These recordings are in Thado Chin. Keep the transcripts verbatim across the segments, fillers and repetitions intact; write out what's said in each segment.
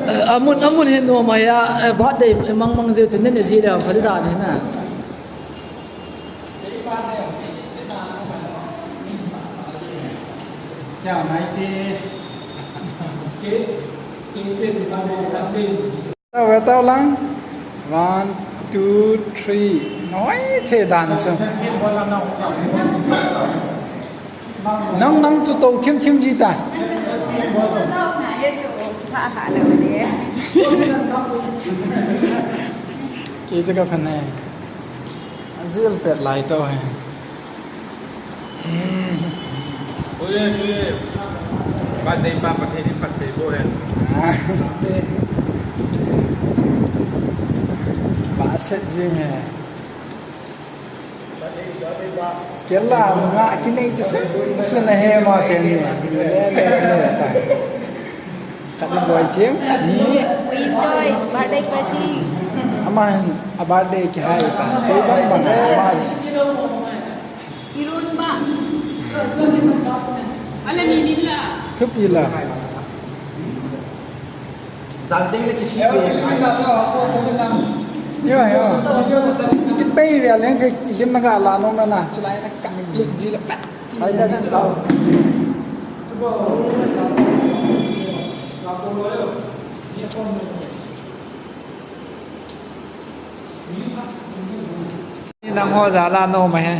Eh, amun, amun hin nom a ya, eh, birthday mang mang jeh u tin ne ji le, pha di dan hin na. Tao, tao lang. One, two, three. Noi, the dan chu. Nang, nang chu to thim thim ji ta. Kei chu ka phan ne. Ajil pet lai to he. Hmm. Ui, ui. Birthday pa, birthday ni, birthday boy. Ah. Ba set jing he. Kei la, nga kinei chu se, se na he ma te ni. Le, le, le, ta. Khat ni boi thim, khat ni. We enjoy birthday party. Ama hin a birthday kihai ta. Kei bang bang ama. Irun ba. Ala ni ni la. Thupi la. Zan ding le kisi ve. Yo, yo. Iti pei ve leng the lim na ga la nong na na. Chulai na ka click ji le pat. Nang ho jala nom ahi.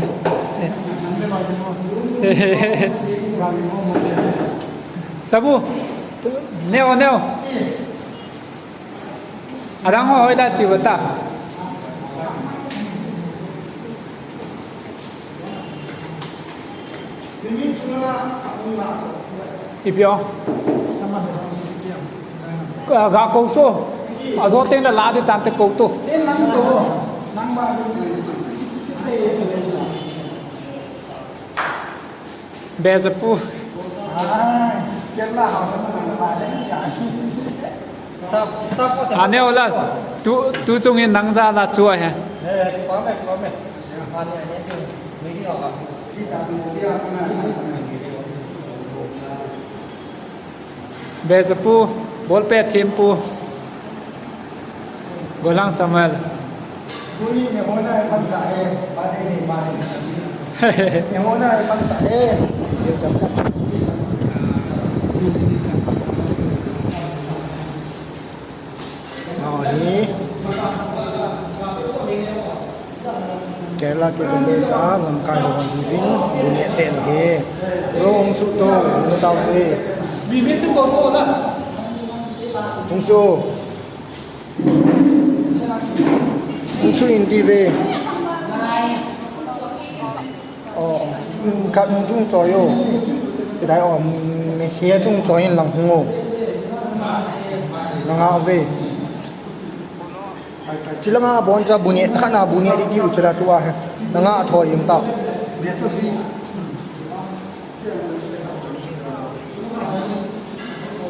Sabu, neo, neo. Adang ho hoila chi uva ta. Ipi o. Ga, ga kou so. Ajo teng la la di tante kou to. Bejapu. Ane ola, tu, tu chung in nang ja la chu ahi. Bejapu, bolpe thempu. Golang Samuel. Ahi. Kerala ke village a lamkai ho hung vin, bu neh pen ahi. Ro hung suh to, hung tao ve. Hung suh. Hung suh in ti ve. Oh, khat hung chung choi o. Kidai o, mi hia chung choi in lang hung o. Nanga ve. Chilanga bon cha bu neh, khat na bu neh di di u chila tua he. Nanga thoi yung ta.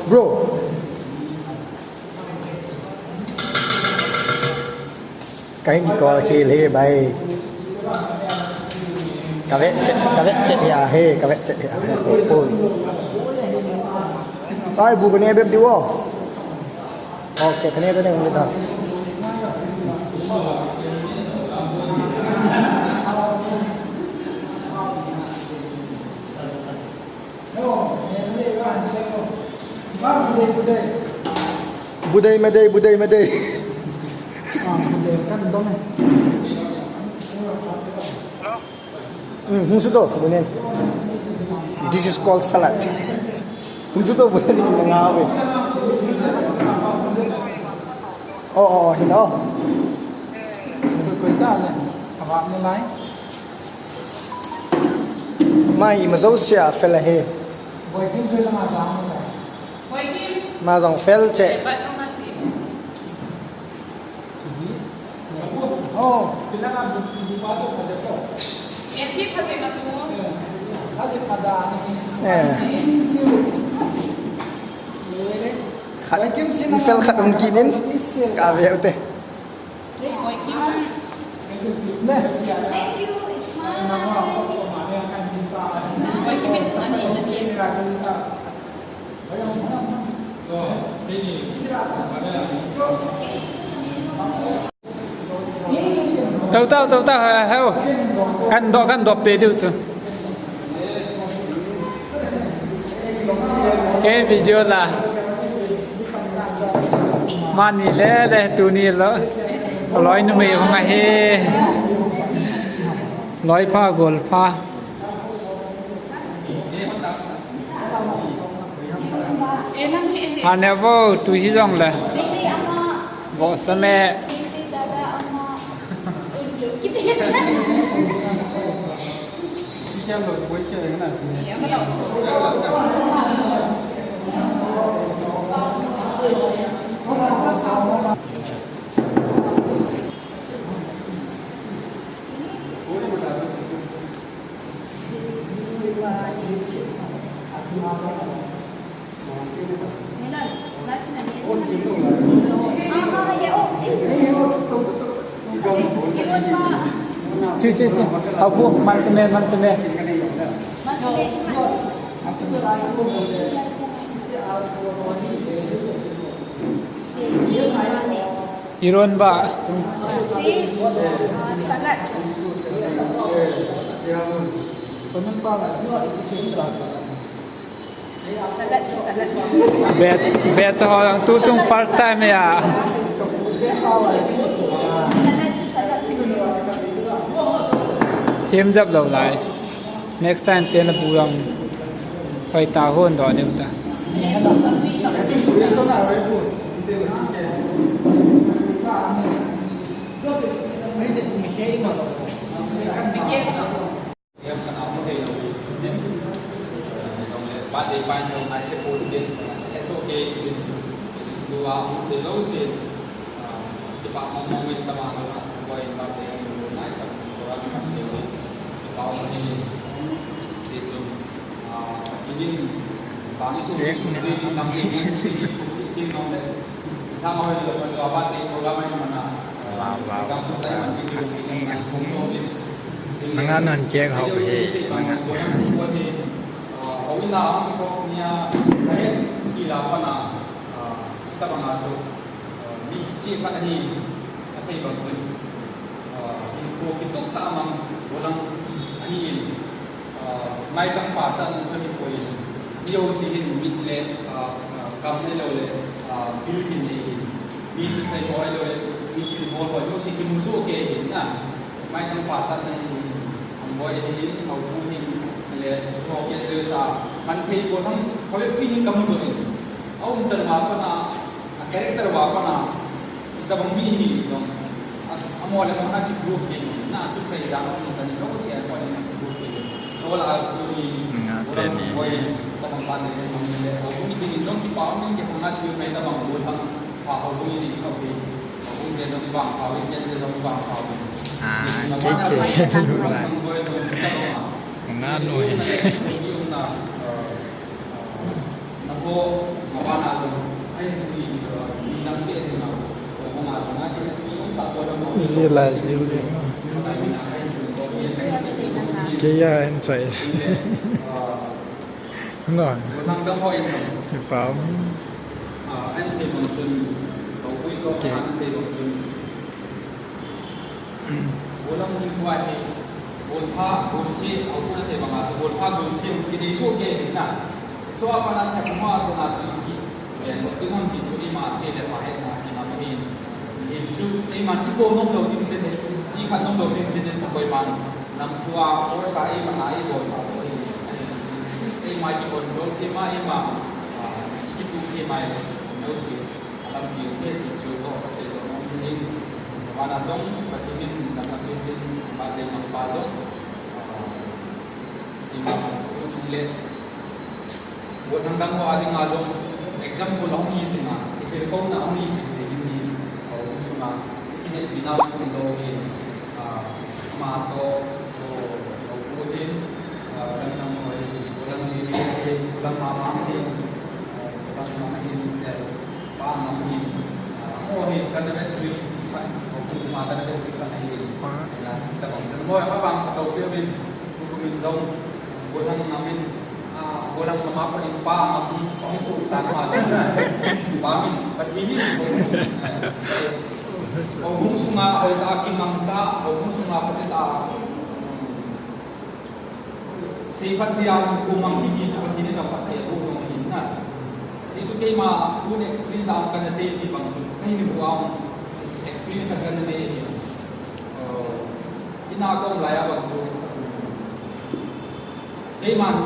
Bro. Ka hin kicall khel e bai. Ka vet chet, ka vet chet hia he, ka vet chet hia he. Oi. Bai bu ka neh bep diu o. Ok, ka neh ta neh hung le ta. Bu dei, me dei, bu dei, me dei. Hmm, hung suh to, bu nen. This is called salad. Hung suh to, bu nen, nga ve. Oh, oh, oh, hin o. Koi ta le. Ava ne lai. Mai, ima jouse a fel ahi. Boikim chu langa sa mo ta. Boikim. Ma jong fel che. Bat no ma si. Oh. E chi pha je ma chu. Pha je pha da ni. Eh. Si ni. Khat, fel khat hung kit in, ka ve u te. Tau, tau, tau, tau, heu, heu. Kan do, kan do pe diu chu. Ke video la. Mani le le tuni lo. Loi numei hung ahi. Loi pha gol pha. Anevo tu hi jong le. Vo sa me. Chi, chi, chi. Apu, manchame, manchame. Ironba. Si, ah, salad. Salad, salad. Be, be cho tu chung first time ya. Salad, salad. Thim jap lo lai. Next time te na bu jong hoi ta hon do ding ta. Check na. Wow, wow. Nanga non check ho he, nanga. Tabang a chu, ah, mi kicheh khat ahi, asei bang chun, ah, hinkho kitup tah a mang gollhang ahi in, ah, maichang pachat nung kha kipoi in, mi jouse hin mit le, ah, ah, kam le lo le, ah, bil hin nei in, mi thusei ho le lo le, mi thil bol ho jouse kimu soh kei in na, maichang pachat nung in, Amboi hi, Houbung hi, le, rocket le sa, kan thei gollhang, khoi pi hi kamu doh in. A umchan uva pat a, a character uva pat a, itabang mi hi jong, a, amaho le amaho ana kiprove thei in, na thusei dan a umchan in, jouse amaho le amaho ana kiprove thei in. Sola a tu hi, nga gollhang te ni. Boi, itabang pan le, le, Houbung hi jong kipa um in, kei hung na thil mai itabang gollhang, pa Houbung hi, Houbung hi. Ah, kei, kei. Nga noi. Zila, zila. Kei ya en chai. Ngo. Gollhang dang ho in. Kipah um. Ah, an sei bang chun, Houbung ko, okay, an sei bang chun. Gollhang hinkho hi, golpha, golse, Houbung na sei bang a chu, golpha, golse, kinei soh kei na. Chua pat a themmo a kona chu ki, eh, ti ngon ti chu ima sei le pa hetna kinam ahi. Hi chu, ima ti ko nom lo ding te, i khat nom lo ding te, ta koiman. Nam tua, force a ima na i bol pa ko hi. Ima ki control kei ma ima, ah, kitu kei ma i lo si. Alam ki ke ti chu to ka sei to nom ni. Mana jong ka ti min nam na pe pe ba de nam pa jong. Ah, si ma ko ni le. Gollhang dang ho a ding a jong, example a hung hi jing a, i tirko na hung hi jing jing hi, a hung sung a, i kihet pi na hung lo hi, a, ama to, to, to pu hin, a, dang dang ho hi, gollhang ni hi, gollhang ma ma hi, a, gollhang ma hi, eh, pa ma hi, a, ho hi, kan na vet hi, kan, ho pu ma kan na vet hi, kan hi, ya, ta bang, kan ho, ma bang, to pu min, pu min jong, gollhang na min, a, Golang lama pa in pa ma pi pa pu ta ma na. Pa min pa ti ni. Houbung sunga hoitah a kimangcha, houbung sunga phatah a seiphat dia kumang pi ti chu Pathen in lungphat thei a bu dong ahin na. Ti chu keima own experience a kana sei ji bang chu. Kahin bu a experience kana nei. Ina kong lai a bang chu. Keiman,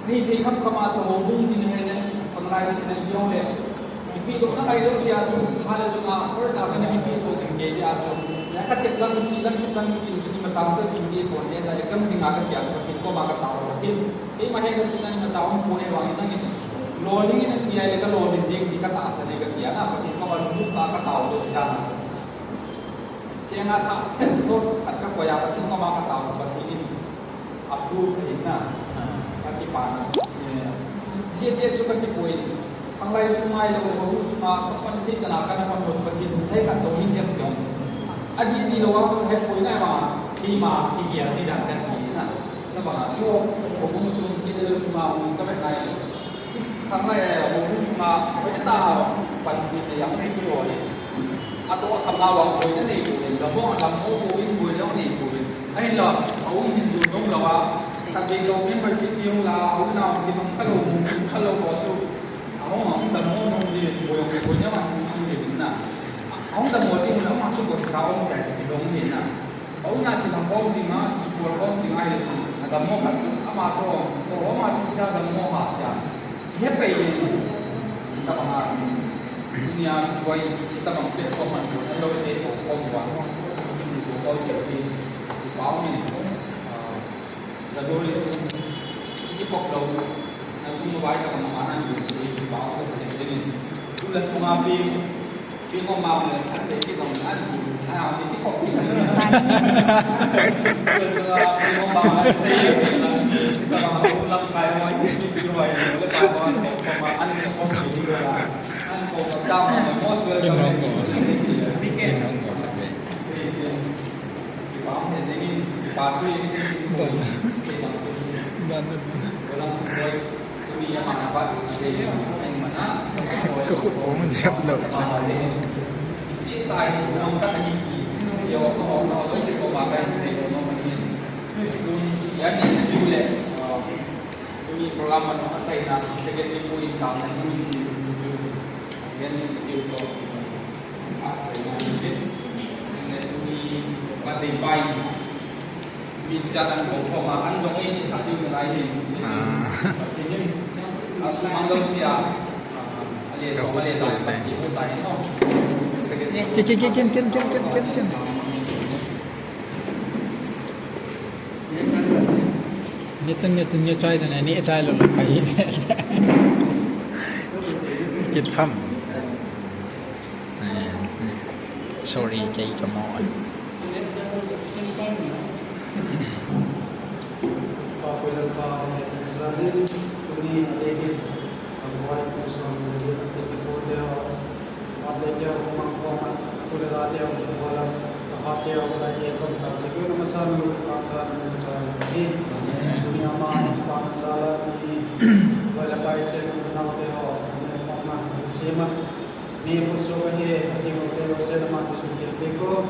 hei thei kham kham a chu houbung ding ahi le, panglai ding ahi le, ipi dohna ngai lou sia chu, ha le chu na, first a kana kipe to jing kei dia chu, ya ka tep lang, chi lang, tep lang, kin chu ni ma chang to kin di ko ne, la exam ding a ka chia chu, kin ko ma ka chao, kin, keima he ka chi na ni ma chao, ko ne wang ni na ni, lo ni ni na ti ai le ka lo ni ding di ka ta sa ni ka ti a na, kin ko ma lu ta ka tao to sia na. Chenga tha set to, khat ka ko ya, kin ko ma ka tao, kin. Approve ahi na. Ah. Ka kipana. Yeah. Sia sia chu ka kipui. Khanglai sunga ilou le, houbung sunga, ka pan thei chana kana pan lou, Pathen thei ka to hin dem jong. Adi di lou a chu hepui na ma, keima, ki ya ti dan ka ti na. Na ba na, chu, houbung sung, ki le sunga, hung ka met nai. Khanglai, eh, houbung sunga, ko ta, pan thei te yang ti ko le. Ato a khamna vang boina nei bouvin, dammo, dammo bouvin, boina nei bouvin. Ahinla, a um hin dun nom lou a, khatvei lou membership ti hung la, a um na, ti bang khalou, mu, khalou ko chu. A hung, a hung dammo nom ji, boina, boina man hung ji na. A hung dammo ti hung la, ma chu ko ka um ja ji dong ni na. A um na ti bang ko ji na, ti ko ko ji na, a dammo khat chu, ama chu, ko ma chu ta dammo ha ja. He pai le, tabang a, tunia voice, tabang platform man, an lo se to, ko wa, ko ko che, ki pau ni, ah, the door is, ki pok lo, na sum vai tabang ma nan, ki pau ko se ni, tu la sum a pi, Pi ko ma le, an te ki dong an, a, ni ki ko pi. Pi ko ma le, se, la, la, la, kai wa, ni ki pi wa, le kai wa, ko ma, an ko pi ni la. An ko ko ta ma, mo su le, ni ke. Ki pa ne, ni, ki pa tu, ni se, ki ko. Ki pa tu. Ko la, ko. Ka khut ong jep lou. Ken, ken, ken. Nitin, nitin, ni chai dan, ni chai lo lo pai. Kit kham. Sorry, kei ka mo. Amen. Ni khutsoh ahi, ati ho te ho se nama kisu kit pe ko.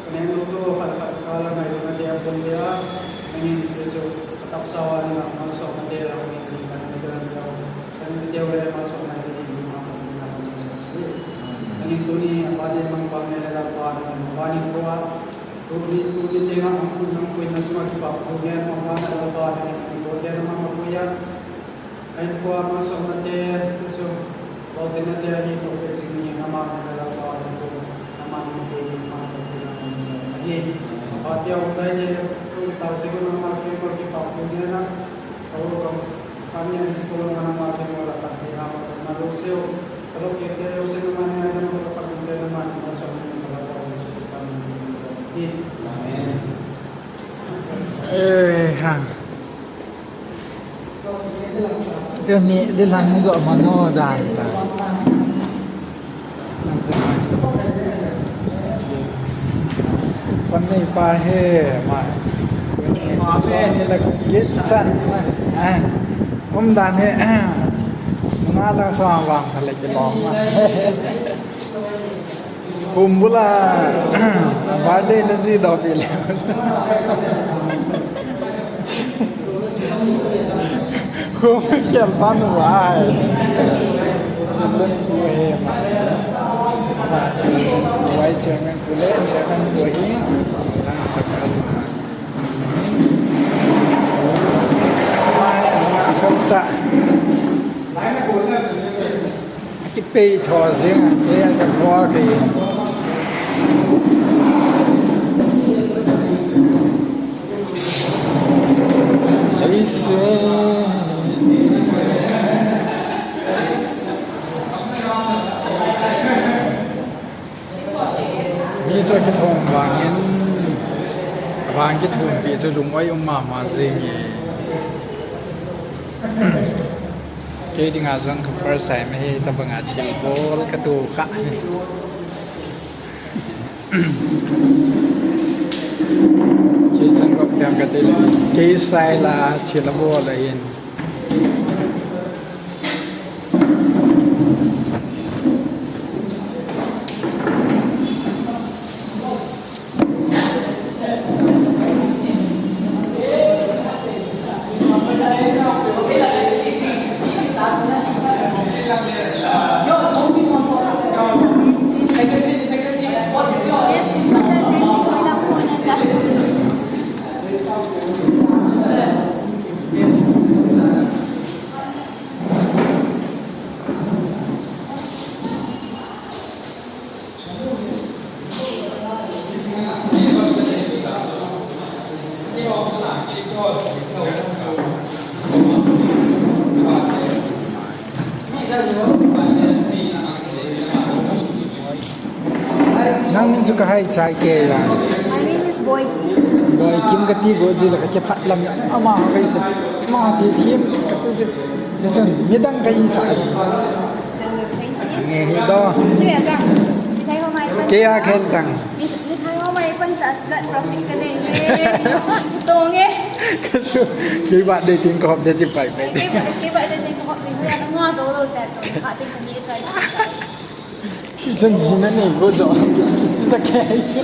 Kaneng lu tu khat khat kala mai lu na dia pun dia. Nangin kisu katak sawa ni na malsawm na te la ni kan ni kan dia. Kan ni dia le malsawm na ni ni ma kan ni na kan ni. Nangin tuni abani mang bang ne la pa ni abani ko a. Tuni tuni te nga ang kun nang kuin na suma ki pa ko ne ma ba na la pa ni ko te na ma ko ya. Ahin kua ma sawmnate, chu, bautinate ahi toh peh jing ni, ama ni la la pa ahi ko, ama ni ko ni ma ko ni na ma sa ahi. Ba tia u chai ni, ko tau se ko na ma ke ko ki pa ko ni na, ko ko, ka ni ko na ma ke ko la ka ni na ma ko na lo se o, ko ke te o se na ma ni na ma ko ka ni na ma ni ma sa ni ko la pa o se ko ni. Amen. Eh, ha. Tuni, di lang do mano dan ta. Kon nei pa he, ma. Ma pe ni la kit san, ma. Ah. Ko Dan hi, nga lang sa vang thale kilom ma. Kumbula, birthday na ji do pile. Kum kial pan wai. Children ku he ma. Wai chairman ku le, chairman ku hi. Lang sakal. Mai, mai, ta. Kipei tho jing, kei a ka khua kei. Ei se. Mi chu kithum vangin, vang kithumpi chu lung-oi um mama jing e. Kei dinga jong ka first time ahi, tabanga thilbol ka tuh kha. Kei jong ka piang ka tile, kei saila thil abol ahin. Nang min chu ka haichai kei a. My name is Boy Kim. Boy Kim kati go ji la ka kiphat lam ya. Ama ka isa. Ama thi thim ka tu ki. Listen, midang ka isa. Nge hi do. Kei a khen tang. Mi, mithai ho mai pan sa sa traffic ka nei nge. Tong e. Ka chu, kei ba de ting ko hop de ti pai pai de. Kei ba, kei ba de ting ko hop de. Nga zo lo ta chu. Ka ting ka ni chai. Chen jin a nei ko jo. Ti sa kei chu.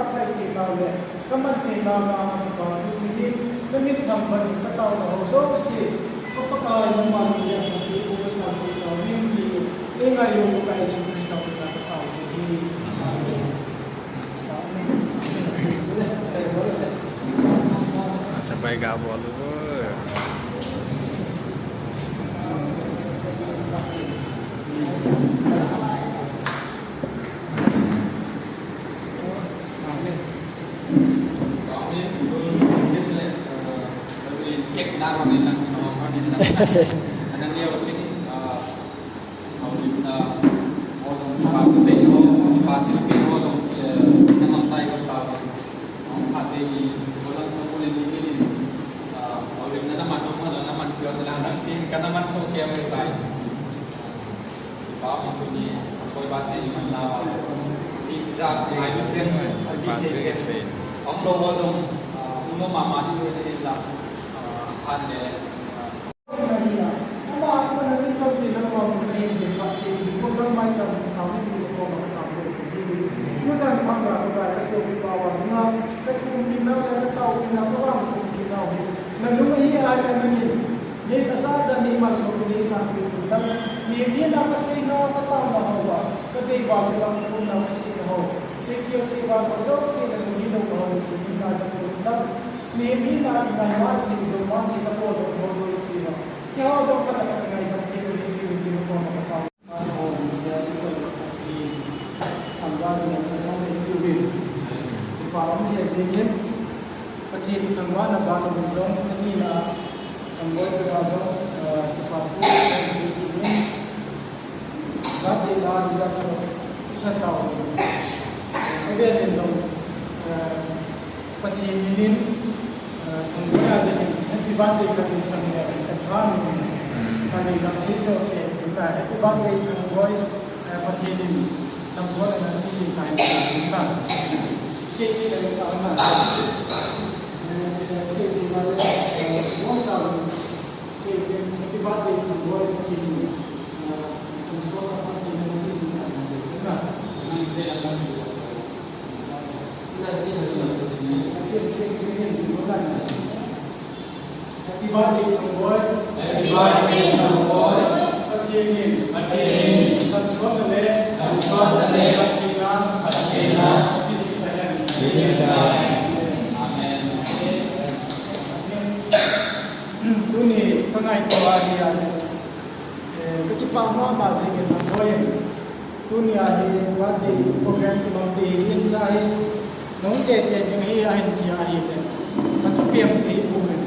Ka man thei nau na, ka man thei nau na, ka man thei nau na, ka min thang ban, ka tao na ho jouse, ka Pakai nangma min le ka ti u ka san ti nau, min ti, e ngai u ka Jesu Christa min na ka tao hi. Amen. Acha, bai ga bol u. Ni ka sa sa ni ma so ni sa ni ku la. Ni ni na ka sei na ka ta na ho ba. Ka dei ba che ba ku na ka sei na ho. Se kio se ba ko jo se na ni lo ba ho se ni na da ku la. Ni ni na na ma ni do ma ni ka ko do ho do se ba. Ki ho jo ka na ka ngai da ke ni ni ni ko na ka ta. Pathen thangvahna chang a nei uvin. Kipa um thei jingin, Pathen thangvahna ban um jong, ani na, Thangvahna chang a jong, eh, kipa thu um jingin. Birthday la, ija chu, i Sa tao. Avel in jong, eh, Pathen min in, eh, Thangboi a dingin happy birthday kahin seiyin, ka pha min in. Ka ding ka sei so ke, ka happy birthday Thangboi, eh, Pathen in damsot ana peh jing tahen ka. Sei ti le ka na. Eh, sei ti le, eh, won sa. Sei ti, happy birthday Thangboi, Pathen in, eh, damsot ana peh jing tahen ka. Happy birthday Thangboi. Happy birthday Thangboi. Pathen in, Pathen in, damsot le, damsot le, phattheina, phattheina peh jing tahen. Peh jing tahen. Amen. Tuni ka ngaito ahi a, eh, ka kipah mama jing in Thangboi. Tunia hi birthday program kimang ti hi in cha hi, nong tete ding hi ahin ti ahile, ka thupeh ti hi pum in.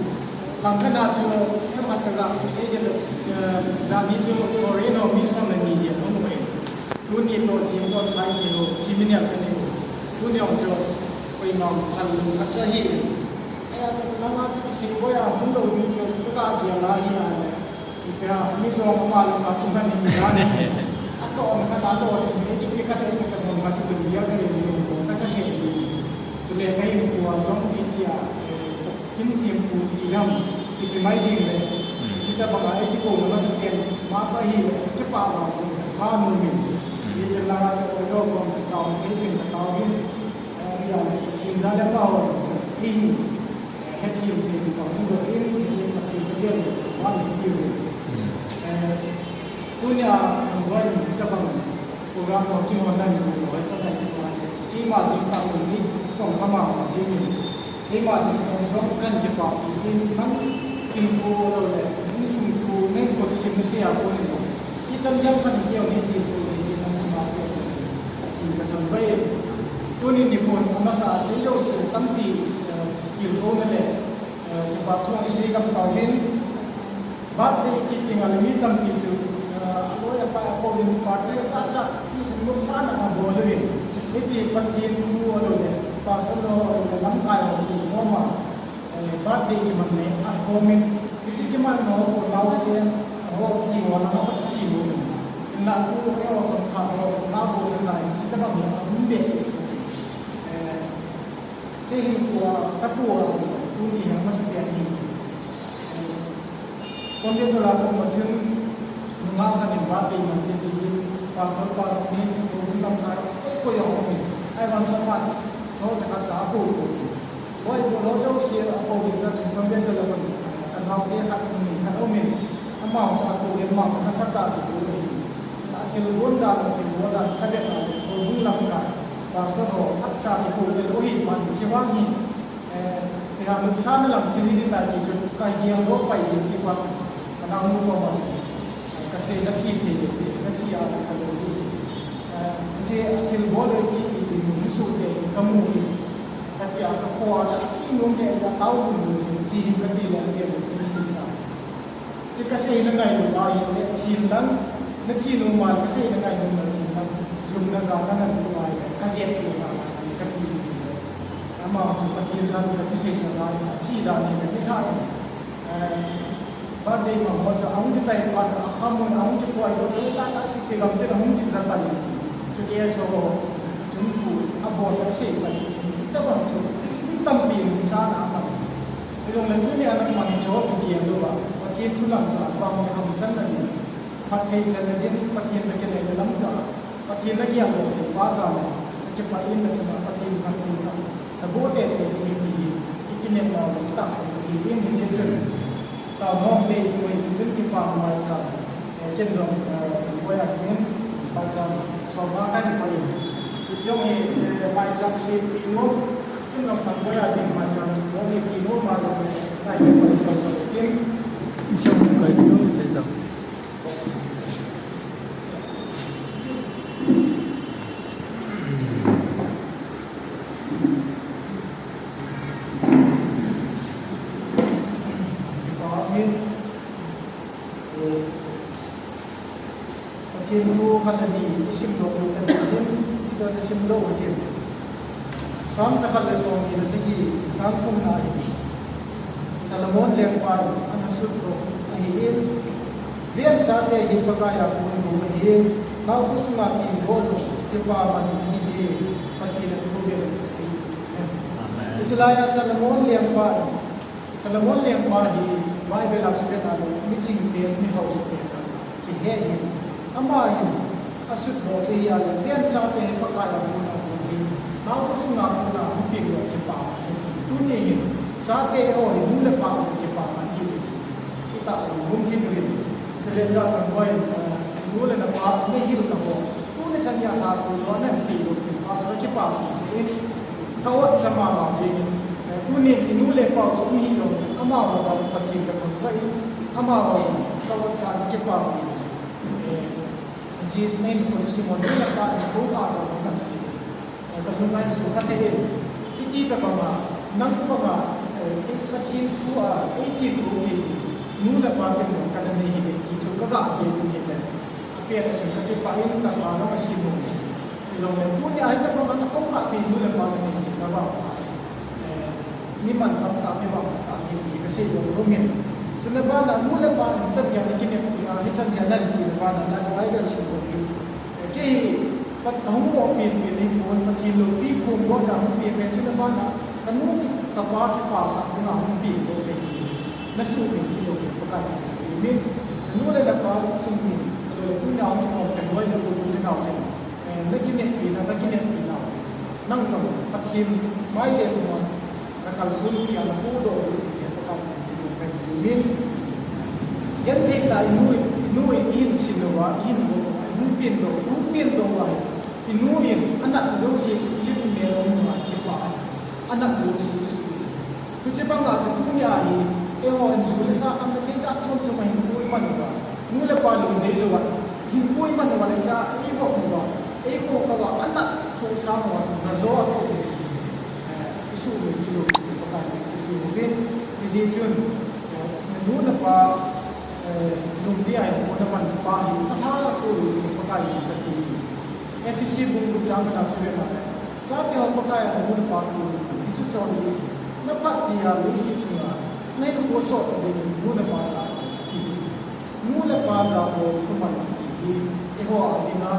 Langkhat a chu, ema cha ga, sei jeng le, eh, jani chu foreign ho mi som le ni dia hung um in. Tuni toh jing toh thai ti ho, seminar ka nei u. Tuni jong chu, koima phal lou khat cha hi in. Ahi a chu, langa chu Thangboi a hung lou ni chu, ka ga dia la hi a le. Ipi a, mi jong ama lung a tum han in mi dan. A toh na khat a toh, ipi khat a ipi khat a khat chu dun dia ka le mi jong ka sa he ni. Chule ka hinkho a jong ipi a, eh, kin thempu ti lam, ipi mai ding le. Hmm. Chuti bang a, eh, kiko na masa pen, ma ka hi, eh, kipah ma, ma mu min. Hmm. Ipi chen la cha ko lo ko ta, ipi ka ta hin. Eh, ya, kin da le ma ho, ipi. Eh, hethem thei in pang chunga in, Pathen ka gel, wan in tiu. Hmm. Eh, tunia, eh, Thangboi in tabang program ho kihon nan in, Thangboi ka ngai tua. Keima jing tah in, tong kama ma jing in. Keima jing tah in, jong kan kipah in, nang hinkho lou le, insung thu, nang ko tu sim na sia ko ni lo. Ichan diam kan kio ni ti ko ni si nang chunga kio. Pathen ka Thangboi. Tuni nikho a masa a sei jouse tampi, eh, kihilna le, eh, kipah thu isei gam tauvin. Birthday kiti ngal mi tampi chu, eh, aloi apai akou in birthday sa cha, mi sin nopsahna abol uvin. Hiti Pathen thu alou le, pastor ho alou le, lamkai ho alou le, mama. Eh, birthday kiman nei, a khomin, hiche kiman ho, ko naosen, ho, ti ho, na ho, chi ho. Inna tu, eh, ho, thon kha ho, na ho, na, hiche tabang hi, a hum be che. Eh, kei hinkho a, ka pu a, tuni hi, masa pen hi. Eh, Convent a la ko ma chun, nunga khat in birthday man te ti, pastor pa, ni chu ko lam kha, ko, ko, yo, ko, ni. Ai, wan, so, man, so, cha, cha, ko, ko. Loi bol ho jouse akou in cha chun convent a la kon, ka naote khat ni khat um in, amaho chu akou in, amaho nasatah a kikou in. A thilgon dan, a thilgon dan, ka vet a le, houbung lam ka, pastor ho, acha kikou in, ahi man, hiche vang hi, eh, ipi ham nopsahna lam thil hi ding tai ti chu, ka gel lou pai in, ti pa chu, ka naonu koma chu, ka sei, ka chi thei, ka chi a, ka lou hi. Eh, hiche a thilbol le, ti, ti, ti, mu, mu, su te, ka mu in. Ka tia ka kho a, a chi nom le, a tao nom le, chi hin ka ti le, a ti le, ka sei ta. Chi ka sei na ngai lo a, i le chi lang, na chi nom a, ka sei na ngai lo na chi lang, jum na ja na na lo a, ka jet lo a, ka ti le. Ama chu ka ti lang, ka ti sei sa la, a chi da ni ka ni tha. Eh, Birthday ma ho chu ahung kichai phat, akhamun ahung kipoi doh, doh tah tah, kipe gam ten ahung kija tan. Chuti a chu ho, chun thu, abol a sei pan, tabang chu, mi tampi nopsahna apan. Hilou le tunia nangman chu chu kian lou va, Pathen thu lam chu abang ham chan na ni, phatthei chan na din, Pathen na kinai na lam chu. Pathen na gel lou thei pa jal a, kipah in na chunga Pathen na thu na, na boh tete ding ti hi, i kinem nau lou tah sa ti in hiche chun. Tao nom le i koi hiche chun kipa maicham, eh, ken jong, eh, koi a ken maicham, so ba kan pa in. Hiche jong hi, eh, maicham se pi nom, ken jong Thangboi a ken maicham, nom le pi nom ma lou, eh, kai ken pa so so ken. Jong kai pi nom te jong. Amen. Pathen thu khat ani isim doh u tah in, Sim lou u tin. Psalm jakhat le somni le sagi, chang thumna hi Solomon lengpan ana sutdoh ahin, ven chate hi Pakai a kon gou ahin, naobu sunga pengdoh jong kipaman ahije, Pathen in thu bep. Amen. Hiche laiya Solomon lengpan Solomon lengpa hi Bible a chu vet a le miching pen, mi hausa pen a kihe ahin. Ama hin asutdoh chu ahile, ven chate hi Pakai a kon a kon ahin, naobu sunga kon a hung pengdoh kipaman ahi. Tuni hin chate ho hi nu le pa a kipaman ahi. Itah lou hung kit uvin. Chule ka kan boy, eh, nu le napa, nahil na ho. Tuni chan geiya lhaso lou, nasei lou, pa ka kipa ahin. Ka ot sa mama jeng in. Eh, tuni i nu le pa u chu hung hi lou, amavang jong Pathen ka thangvah in, amavang jong ka ot sa ka kipa. Eh, ji nei ko Simon ni na pa ko ka ko na si. Eh, ka lungngai su ka te. Iti ka banga, nang banga, eh, Pathen thu a, eh, ti ko ki, nu le pa te mo ka na nei hi ti chu ka ga ke ni le. Apen a chu ka kipa in ka pa na si mo. Ilou le, tuni a hi ka banga na ko ka ti nu le pa te ni ka ba. Eh, mi man tam ta, mi bang ta, mi ti ka sei lou lou min. Chule bana nu le pa in chan geiya na kinep ti a, hi chan geiya na ti le bana na Bible sim lou ki. Eh, kei hi, Pat-, ahung mo pen pen hi kon, Pathen loupi kon, kon na hung pen pen chule bana, ka nu ki, ka pa kipasah ding a hung pen lou kei hi. Na suhmil kit lou ki, Pakai in. Na nu le na pa sung in, lou le, tuni a hung kikhom chan, loi le, lou le, nao chan. Eh, na kineppi na, na kineppi na. Nang jong Pathen mai le mo, na kalson pi a na pudoh u ti, Pakai in, ka min. Genthei tah in i nu, i nu in i hin sin uva, i hin bol uva, i hung pengdoh, i hung pengdoh uva hi, i nu in anat jouse chu i lim mel uva kipa. Anat jouse chu. Hiche banga chu tuni a hi, eiho in ju le sa kham le thei jat chom chom a hinkho i man uva. Nu le pa lungdei louva, hinkho i man uva le cha, eivop uva, eikhoh uva, anat thohsang uva, na jo a thoh uva. Eh, i suhmil kit lou, Pakai in, i ti uvin, hijeh chun, eh, na nu na pa, eh, lungdei a hinkho na man pa hi, alhaso lou, Pakai in, ka ti. Ephesi bung gup chang khatna chu vet na. Chate ho, Pakai a na nu na pa kon u, hichu chon ding, na phatthei a leiset chunga na hinkho sot ding, nu le pa jal a, ti. Nu le pa jal a thuman ti hi, eiho a dinga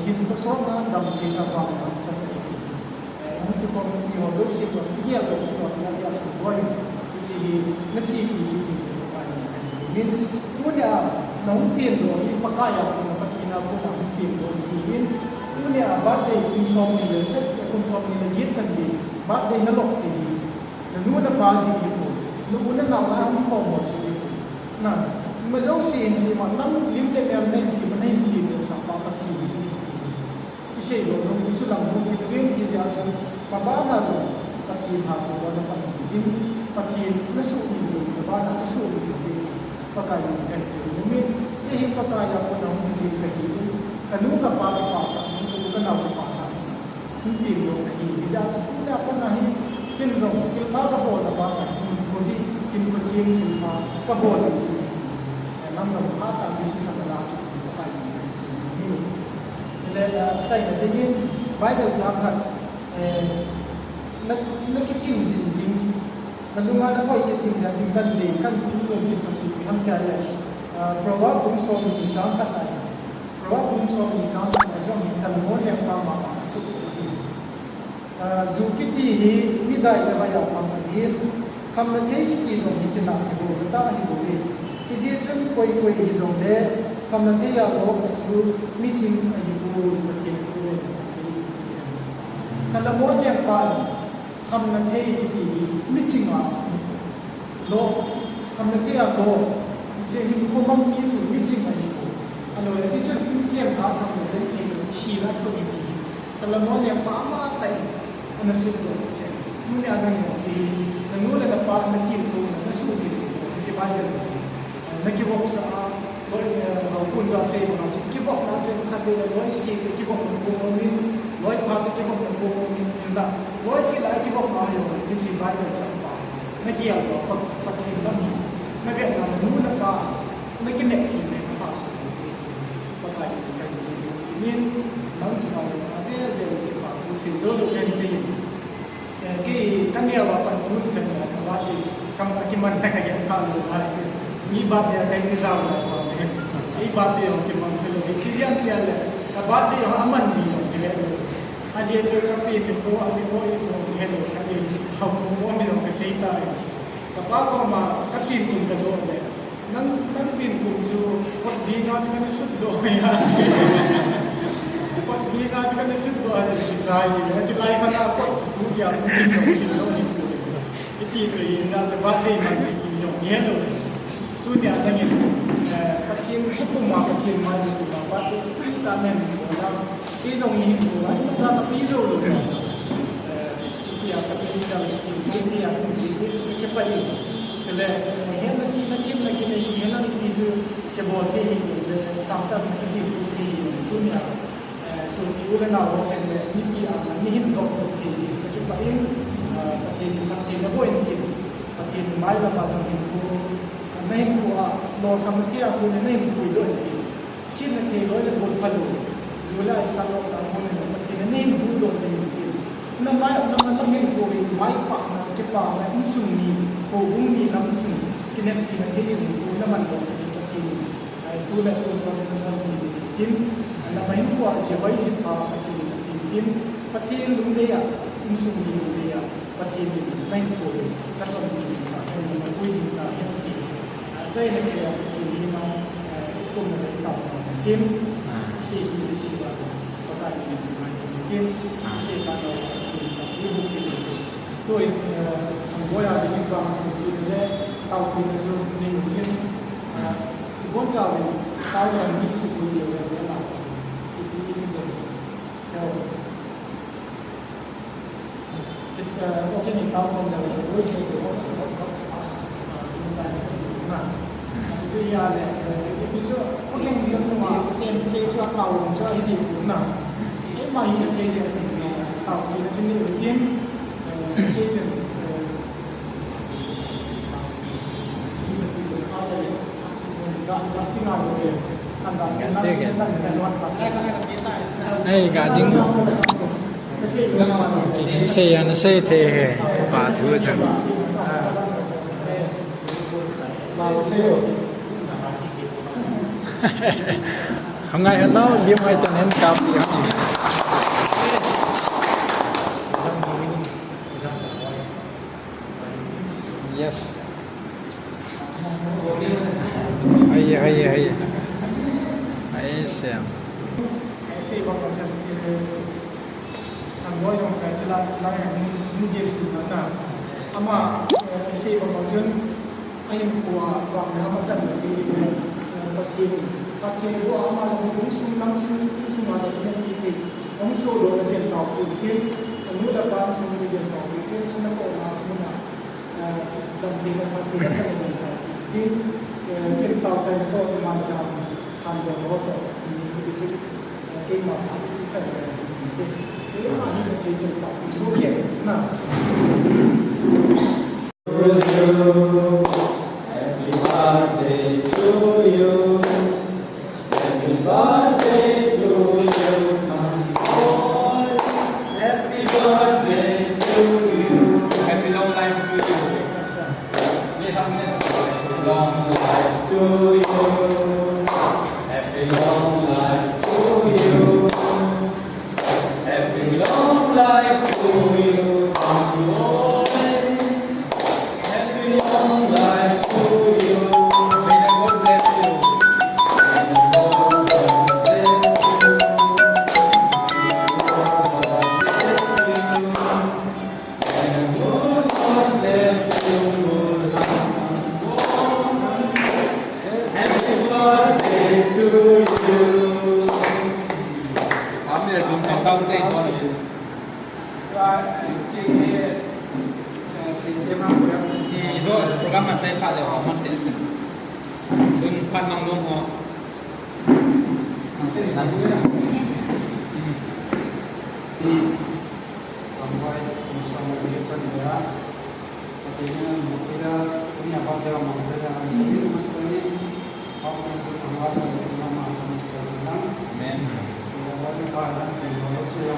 hinkho sotna, damtheina, vangam chan ahi. Eh, hung kikhom mi ho jouse toh kigel doh kit uva, chule agel thei boi. Hiche hi na chepi ding ti, Pakai in, ka ti. Min, tunia na hung pengdoh hi Pakai a kon a, Pathen a kon a hung pengdoh ahin. Tunia birthday kum somni le sagi, kum somni le get chan gei birthday na lop thei hi. Na nu na pa jeh hi pon, na u na nao na hung khom ho jeh hi pon. Na, ima jouse in sema, nang lim le mel na hin sema, na hin pengdoh sah pa Pathen jeh hi. I sei lou lou, i sulang lou, i pen ti jeh a chu, mabana jong, Pathen lhaso lou na pan jing in, Pathen na suhmil lou, mabana na suhmil lou, Pakai in ka ti lou min, kei hi Pakai a kon a hung jing ka hi in, ka nu ka pa kipasah, ka u ka nao kipasah, hung pengdoh ka hi, hijeh a chu, tuni a pat a hi, ken jong, thilpha ka bol na bana, hinkho dih, hinkho theng, thilpha, ka bol jing in, eh, nang jong, phatah a decision na la, Pakai in ka ti lou min. Chule, ah, achaina dingin Bible chang khat, eh, na, na kiching jing ding, na lunga na koi kiching jing ding, kan dei, kan tu lou ding, kan sui ham kya le. Ah, Proverb bung somni chang khat ahi. Proverb bung somni chang khat ahi, jong hi Solomon lengpa ama asut ahi. Ah, ju kiti hi midai chavai a pang ahin, khamna thei kiti jong hi kinah kibol tah ahi bouve. Hijeh chun koi koi hijongle, khamna thei a lou chu miching ahipoi, Pathen thu in. Solomon lengpa in khamna thei kiti hi miching a lou, khamna thei a lou, hiche hinkho mang mi chu miching ahipoi. Alou le, hiche chu miching a sam le, thei chu si la thu in ti. Solomon lengpa amatah in ana sutdoh chu. Tunia nang jong chu, na nu le na pa na tilkhouna, na suhmil, hiche Bible na kivopsah a, loi, eh, Haokhohun jong asei banga chu, kivopna chu khatvei le loise kivopna bou bou in, loipha kivopna bou bou in, hinla, loise la kivopna hi, hiche Bible changpa na kiel lou, Pa, Pathen lam hi na vetna, na nu na pa na kineppi na lhaso lou, Pakai in ka ti lou min, nang chunga le na vel vel Lolo kan sei. Eh, kei ka neo a pat tun chan a ka birthday kam a kiman ta ka het kha lou ahi. Mi birthday a ka ti jao lou ahi. Ei birthday jong kimang kha lou. Kei jam tia le ka birthday jong aman ji jong ka het lou. Ajeh chu ka pi mi ko a mi ko i ko ka het lou ka ti. Ka ko mi jong ka sei tai. Ka pa koma ka pi kum ka doh le. Nang, nang pi kum chu, pot ding a chu kana sut doh mai a. Pot ding a chu kana sut doh a, ti sai. Achu lai kana pot chu tu ya, pi kum chu lo ni pi. Iti chu ina chu birthday man chu ki jong ni lo. Tunia nangin, eh, Pathen kum a Pathen mai kum a birthday tu ta men ko na. Kei jong ni ko ai ma cha ta pi lo lo. Eh, tia Pathen jal tia pi tia pi tia pi tia pi tia pi tia. Chule, eh, hena chi na thim na ki na hi hena ni pi chu ke bol ke hi le sang ta na ki pu ke hi tunia. Eh, so pi u le na wo chen le ni pi a na ni hin dok dok ke hi na ki pa in, eh, Pathen Pathen na bo in kin. Pathen mai la ma sang hin ko na hin ko a lo sam ke a ko na hin ko do in kin. Sin na thei loi le bol pha lou. July sa lou ta mo ne Pathen in nei hu doh jing in. Na mai na man na hin ko in mai pa na ke pa na insung ni ko bung ni lam sung ki ne pi na thei in ko na man doh Pathen in. Ai tu le tu so ne na man ni jing in. Na mai ko a si hoi si pa Pathen in tin. Pathen lung de ya insung ni lung de ya. Pathen in na hin ko in, ka ton ni jing ta, hin na ko jing ta, hin ti. A, chai na ke ya Pathen in na, eh, thum na ta tin. Ah. Si hi si ba, Pathen in na tin. Ah. Si ka no, Pathen in na, i bu ki. To in, eh, ang boya di ba, Pathen le, tao ki na so ni tin. Ah, bon sa ni, tao na ni su ko ni le na. Iti ni de. Yo. Hey, ga ding. Sei ya na sei the he. Pa thu chan. Hung ngai hano, lim ai tan hen kap pi hano. Yes. Hai, hai, hai. Hai, siam. Thangvoi jong, eh, chila, chila jong, mu, mu dia su na ta. Ama, eh, sei bang bang chun, ahin kua, bang na ama chan na ti ni, eh, Pathen, Pathen ko ama na mu sung nam sung, sung ma ta ni ti ti. Om so do na den tau ku ti. Anu da pa sung ni den tau ku ti. Ana ko na mu na. Happy birthday to you. Happy birthday to you, my boy. Happy birthday to you. Happy long life to you. Happy long life to you. Happy long life to you. Happy long life to you, my boy. Happy long life to you. May the God bless you. May the God bless you. May the God bless you. May the God bless you. Happy birthday to you. Amen. Program man chai pha le ho man te. Dun phan mang dum ho. Ang bai, ang sa mo ni chan ya. Patena mo kira, ni apa dia mo kira, ang sa ni mo sa ni. Apa yang sa tangwa ni mo ma sa mo sa ni. Amen. Ya ba ni pa na ni mo sa yo.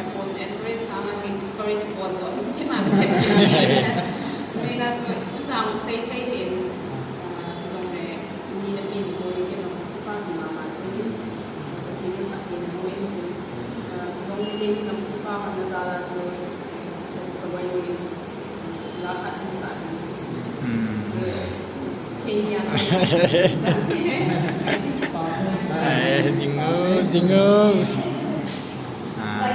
Apple, Android sanga hi discourage bol doh hi ti man te. Tuna chu chang sei thei hin, ah, jong le ni na pin ko ke no pa ma ma sei. Ka ti ni pa ti na mo e mo. Ah, chu jong ni ni na pa ka na za la chu ka wai ni. Hmm. Eh, dingo, dingo. Ah. Eh.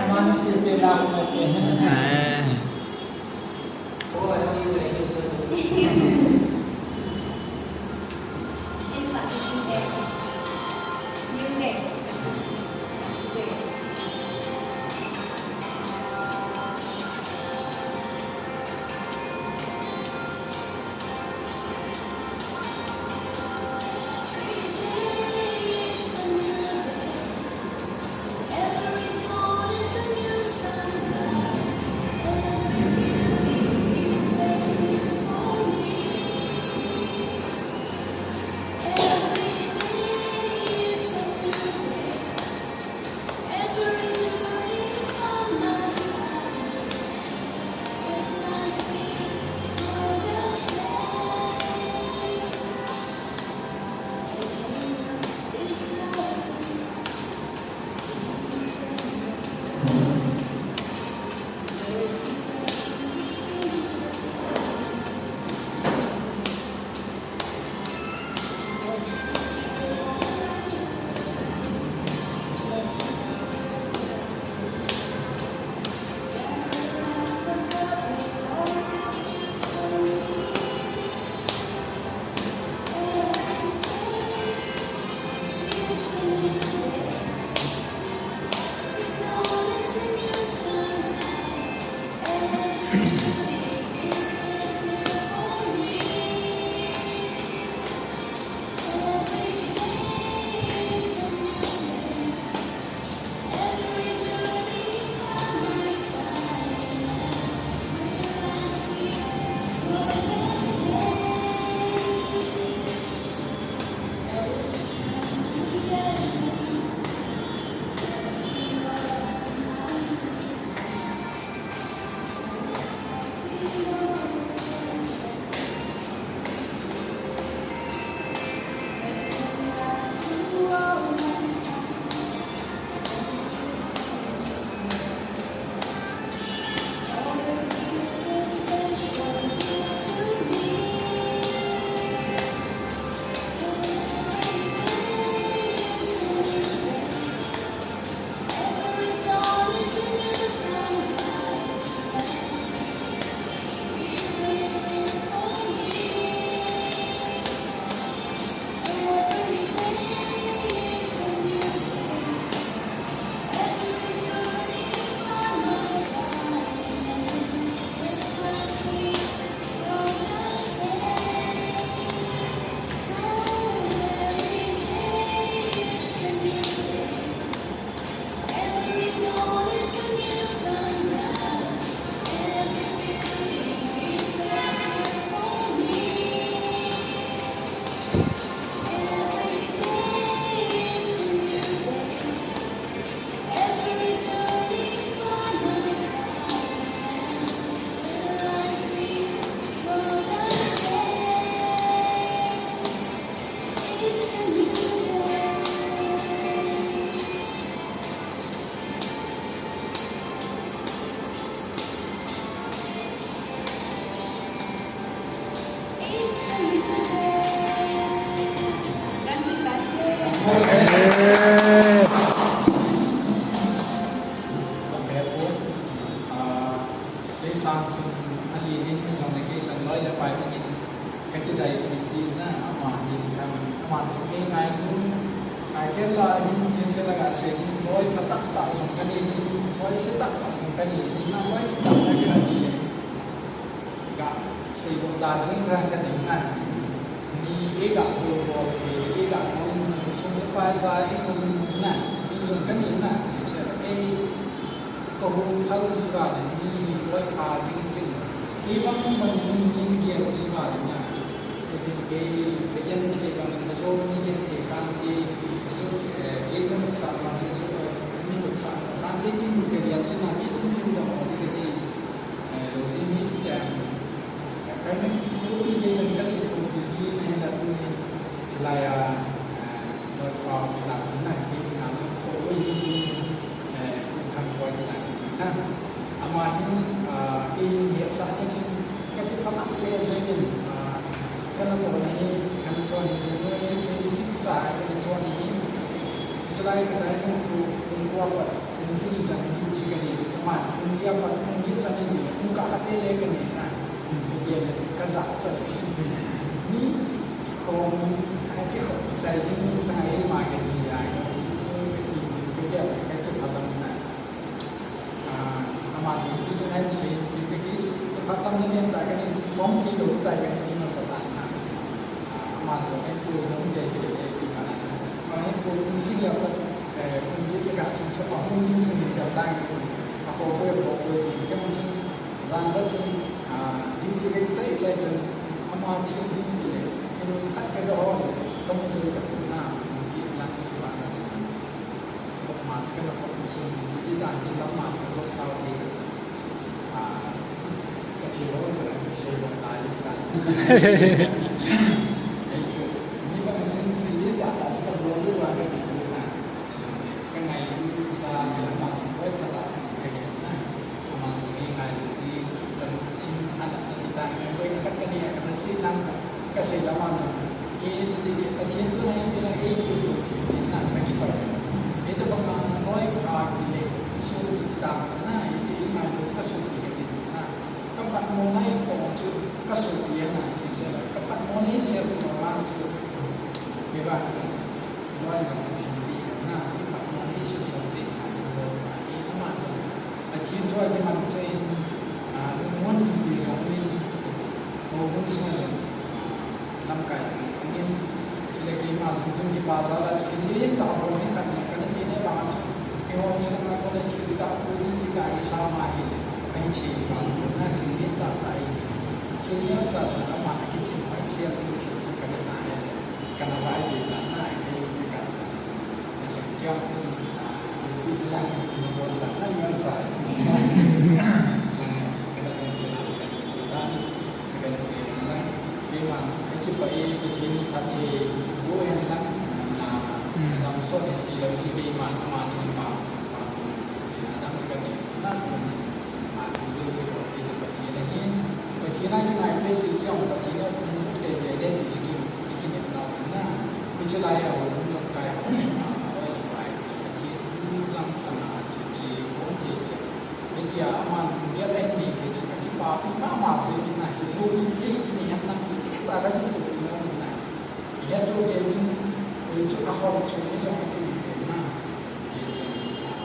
Kakidai ti si na ama hin kan ama chu ngai ngai nu. Ngai kel la hin chin se la ga se hin loi pha tah tah sung kanei jin, loi se tah tah sung kanei jin na, loi se tah tah kanei. Ga sei bol da jing ran ka ding na. Ni e ga so bol te, e ga ngai sung pa za e ko na. Ni jong kanei na, se la e Ka hung phal jiuva le mi loi pha ding kin. Kei bang bang in mi gel jiuva le na. Kei, kei, ka genthei bang in ka jo mi genthei kan kei, ka jo, eh, kei ka nopsah bang in ka jo, eh, mi nopsah kan kei, kei ka gel jiu na, kei lungthim dang ho kei, eh, lo ji mi ti ka. Ka, ka, kei, kei jong ka le thum kei ji na la tu ni. Chulai a, eh, loi pha la na kei na jo ko lo ji. Eh, kum thang koi ti lai na. Ama hin, ah, kei hetsah kei chun, ka kiphatah le jeng in, ah, ka na bol hi, ka na chon hi, noi hi, kei sik sa, ka na chon hi. Chulai ka dai kum ko, kum ko apat, kum sagi chan hi, ka ni chu man, kum li apat, kum li chan hi, kum ka khat te le ka ni na. Ka ni ka ja chan. Ni, ko, ai ki ko, chai hi, sa ai ma ka ji ai, ka ki, ka ki, ka ki phalam na. Ah, ama chu, ti chu hai sei, ti, ti, ti chu, ti pha tam na nen ta ka ni, bom ti lo ta ka ni, ti ma sa ta na. Ah, ama chu, ai pu, bom ti, ti, ti, ti ka na chu. Ma ai pu, kum sing ya pa, eh, kum ti, ti ka sing chu, ma kum ti chu ni ka ta, a ko ko ko ko ti, ke ma chu, jan da chu, ah, ti, ti, ti, chai, chai, chai, ama ti, ti, ti, ti, khat ka do, ka ma chu ka na, ti, na, ti, ba na chu. Lam ma chu ka na pom sun, ti dan ti lam ma chu ka jot sao ti ka. Ah, ka thi lo ka ti sei lo ta ni ka. Ei chu, ni ba na chen ti ni ta ta chu ka lo lo wa ka ti ni na. Ka ngai ni sa ni lam ma chu koi ka ta ka ni na. Ama chu ngai ngai le chi, lam chin ana na ti ta ngai koi ka ka ni ka na si lang ka sei lam ma chu. Ni chu ti ni Pathen tu na yang ti na ei ki tu ti ti na ka ki pa. Ni ta ba ma noi ka ki le su ti ta na, ni chi ngai lo ka su ti ka ti na. Ka pat mo nai ko chu ka su ti na chi se ka pat mo nai se ko ma chu. Ni ba sa. Loi jong a sim ding na, i phat mo hi sum sum se na, sum lo na, i ama jong a thin thua ki man che, a, lungmon ki jong ni, ho hun sung jong, a, lamkai jong ni, le keima jong jong kipa ja la, thin ni ta ho ni kan, kan ni ne ba jong, i ho jong na ko le thin ta ko ni ji ka i sa ma hi, ai che ba na thin ni ta ta i, thin ni sa sa na ma ki chin ai se ni thin sa ka ni na. Kana vai ti ta na, kei ti ka, na sa kiang chu, ah, chu ti sa, na bol ta na ngan sa. Kana kan ti na, kan ti na, sa kan si na, kei ma, kei ki pa e, kei ti ni pa ti, bu hen na, na, Mm. Lam so hen ti lo si kei ma, ma ni ma, ma, na dam sa kan ti na, ma, chu chu si ko, kei chu pa ti na ni, pa ti na ki nai pe si kiang, pa ti na, te, te, te, ti si ki, ki, ki ne na, na. Hiche lai a hung lamkai ho, a, a, a, a, a, a, thu langsang a, thu chi, hung ti, ti. Hitia aman, bia lai ni, ti chi, ka kipapi mama, chi, ti na, hi thu, hi, hi, hi, ni, han, na, ta, ka, thu, na, na. Hi, so, ke, ni, hi, chu, a, ho, chu, ni, chu, a, thu, ni, na. Hi, chu, a,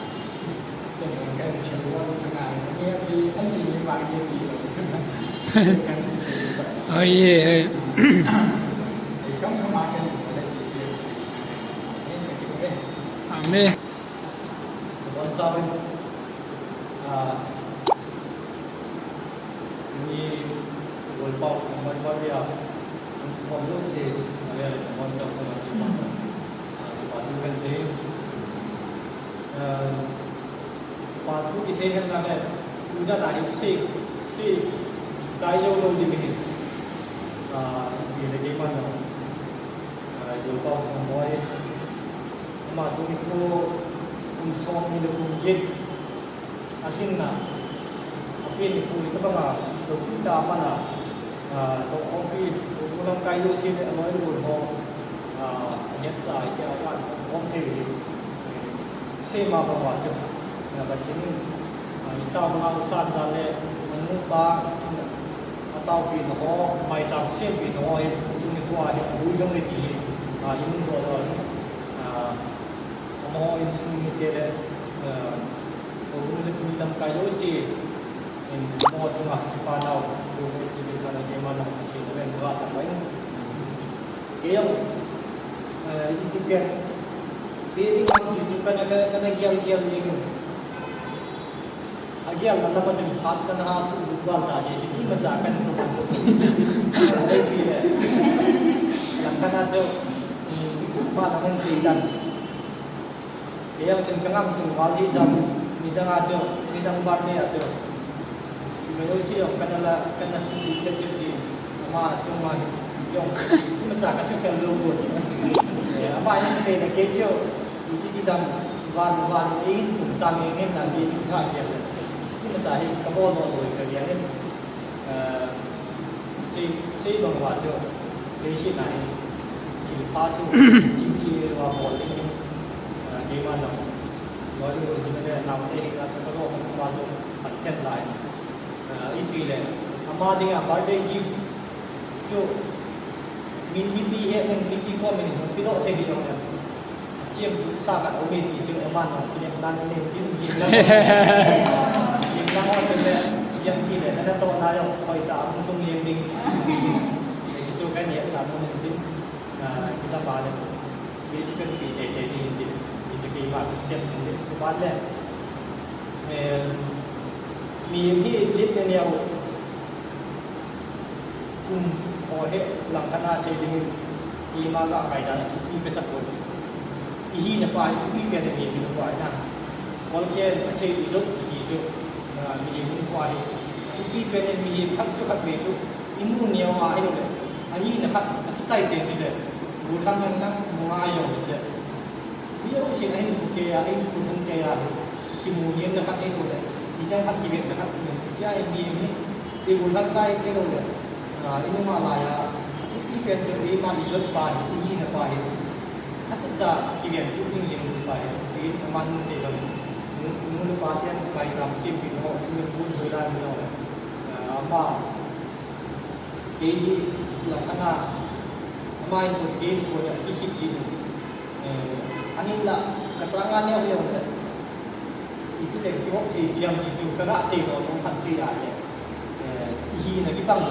ke, chu, ka, thu, wa, chu, na, ni, hi, an, ti, ni, ma, ni, ti, lo. Kan, ti, se, sa. Oh, yeah. Amen. Pa thu kisei hen lang e, tu jat a hi kisei, kisei chai jou lou ding ahi. Ah, ipi le keiman jong, ah, Golpao Thangamboi, ama tu nikho kum som ni le kum get alhin na, apen nikho hi tabang a, loupi tah a aman a, ah, tou khompi, tou lamkai jouse le aloi le agol ho, ah, ahetsa a, ahi a, akhom thei hi. Seima bang uva chu, na Pathen in, ah, ita banga usan dan le, nanu pa, a Taopina ho, maicham sempina ho hi, tuni tua hi, lui jong le ti hi, a, i mun doh doh, a, amaho insung mite le, a, houbung le tuni lamkai jouse, in, amaho chunga, kipa nau, tu, tu, tu, sana, keima nau, ki, ven, va, ta, pai. Kei jong, eh, ipi pen, kei ding ang, ki, chu, kana, kana, kana, gel, gel, jing. Agelna lama chun phat kana ha suh lut val ta, ti chu imacha kana tu. Ipi le. Lang kana chu, um, pa na hung sei dan. Kei jong chun ka ngam sung val ti jong, midang a chu, midang birthday a chu. Imajouse jong kana la, kana suh lut chet chet ti. Ama chunga jong, imacha ka suh fel lou got. Eh, ama jong sei na kei chu, Iti ti dang van, van, eihin kum sang eihin nan ti chu ka gel le. Imacha hi ka bol lou lou ka gel le. Eh, sei, sei bang uva chu, leiset a hi, thil pha chu, chingki uva bol ding hi, eh, keima nau. Loi loi hi na le, naote hi na chu ka lou uva chu, Pathen lai. Eh, ipi le, ama dinga birthday gift chu, mi, mipi het in, mipi kom in, hung pedoh thei hi jong le. Siam sa khat um e ti chu, ama nau, kinem nan ne, kin jing lang. Jing lang o chu le, jeng ti le, nana tohna jong, hoi ta, hung tung leng ding. Ti chu, kan het sa, hung tung ding. Ah, kita pa le. Kei chu kan pi teitei ding ti, ti chu keima kan tep ding ti, tu pa le. Eh, mi hi lit le neo kum ho he lang kana sei ding in, keima ga kai dan thupi ka sa poi. Ihina pa hi thupi pen mi, mi pa na. Kol ken a sei u jot ti chu, ah, mi ni pa hi thupi pen mi khat chu khat ve chu. Imu neo a hi lo le. Ahina khat, akichai te ti le. Gollhang lang lang, mu nga jong le. Mi jousen ahin thu kei a, ahin thu hung kei a. Kimu niamna khat ahi lo le. Midang khat kivetna khat ahi lo. Sia hi mi, mi, i gollhang lai ahi lo le. Ah, inung a lai a. Ipi pen chu eima ijot pa hi, ihina pa hi. Khat cha kiven tu ding jeng pa hi. Ti aman sei bang. Nu, nu le pa ten maicham sempina ho, swimming pool hoi lai mi lo le. Ah, ama. Kei hi lang kana, ama in put kei in put a, kisit kit in. Eh, ahinla, kasanga neo neo le. Iti le kihop thei diam ti chu, kana sei lou, kong khat sei a le. Eh, ihina kibang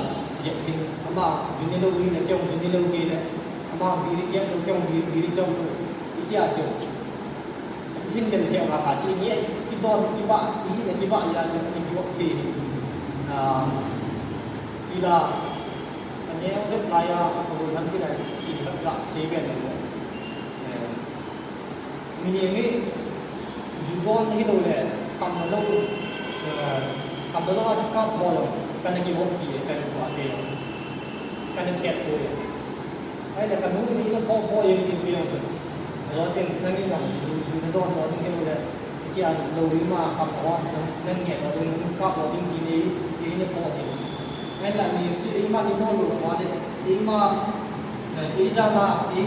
jep hin, ama, jun ne lou ri le, kei jong jun ne lou kei le. Ama, biri chep lou, kei jong biri, biri chep lou. Iti a chu. Hin ken thei ma ka chi ni, kidon kiba, i hin kiba ya chu ni kiba thei. Ah, ila, ani ang zet la ya, ka bu han ki la, ki ka ka sei ben le. Eh, mi ni ngi, ju don hi lo le, kam na lo, eh, kam na lo a ka bo lo, ka na ki ho ki, ka ni ko a te. Ka na khet ko. Ahile kanu ni na pho pho jeng jeng pi jong chu. Alo teng nangin nang, na don don ding keu le. Tia lo ima kap ho, nang nge lo ding, kap lo ding ti nei, ti nei pho ding. Ahile mi chu ima ni no lo ma le, ima, eh, i jana, i,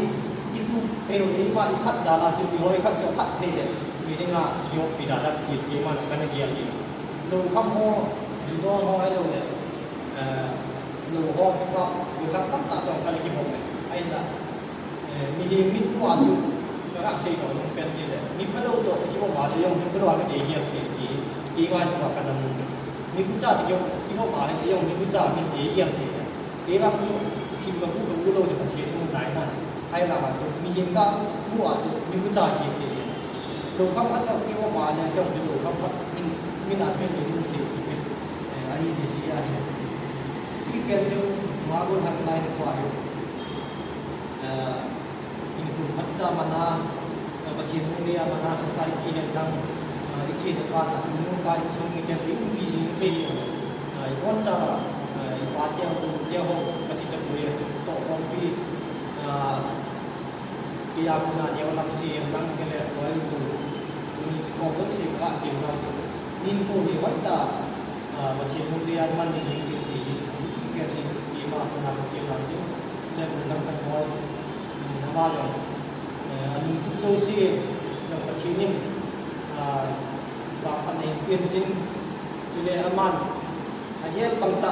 i tu, eh, ima i khat jana chu, i hoi khat chu khat thei le. Mi dinga, i hoi pi da da, i, ima na ka na gel ding. Lo kham ho, ju don ho, ahilo le. Eh, Lo ho, ka, ka, ka, ka, ka, ka, ka, ka, eh, mi hi, mi tua chu, ka, ka, sei lo, lo, pen ti le, mi phalou to, ki ho ma le, jong, mi phalou a, mi te, ki, ki, ki, ki, ma, ki, ma, ka, na, mu. Mi kucha, ki, ki, ho ma le, jong, mi kucha, mi te, ki, ki, ki, ma, chu, ki, ka, ku, ka, ku, lo, chu, ka, ki, ku, nai, na. Ahilou a chu, mihem kamu a chu, mi kucha kiti. Lo kham khat kakimu ma le, kei chu lo kham khat min, min a min le min kiti. Eh, ahi ni si ahi. Ipi pen chu, ma gon hat lai ni kwa hi. Eh, in kum khat cha mana, eh, Pathen mun le a mana society hen dang, eh, i chi le pa ta, nu pa insung ni ken i um pi jing thei hi. Eh, i kon cha, eh, i pa te, u te ho, ka ti ta pu ye, to kon pi, eh, Kei a kona neo lam si em lang kei le loi lu. Ni ko ko si ka ti na. Nin ko ni wai ta. Ah, Pathen mun dia man ni ni ti ti. Ke ni ki ma ko na ko ke lang ni. Le mun lang kan ko. Ni na ma lo. Eh, anung tu lo si. Lo Pathen ni. Ah, ba ka nei pien tin. Chule aman. Ahel bang ta.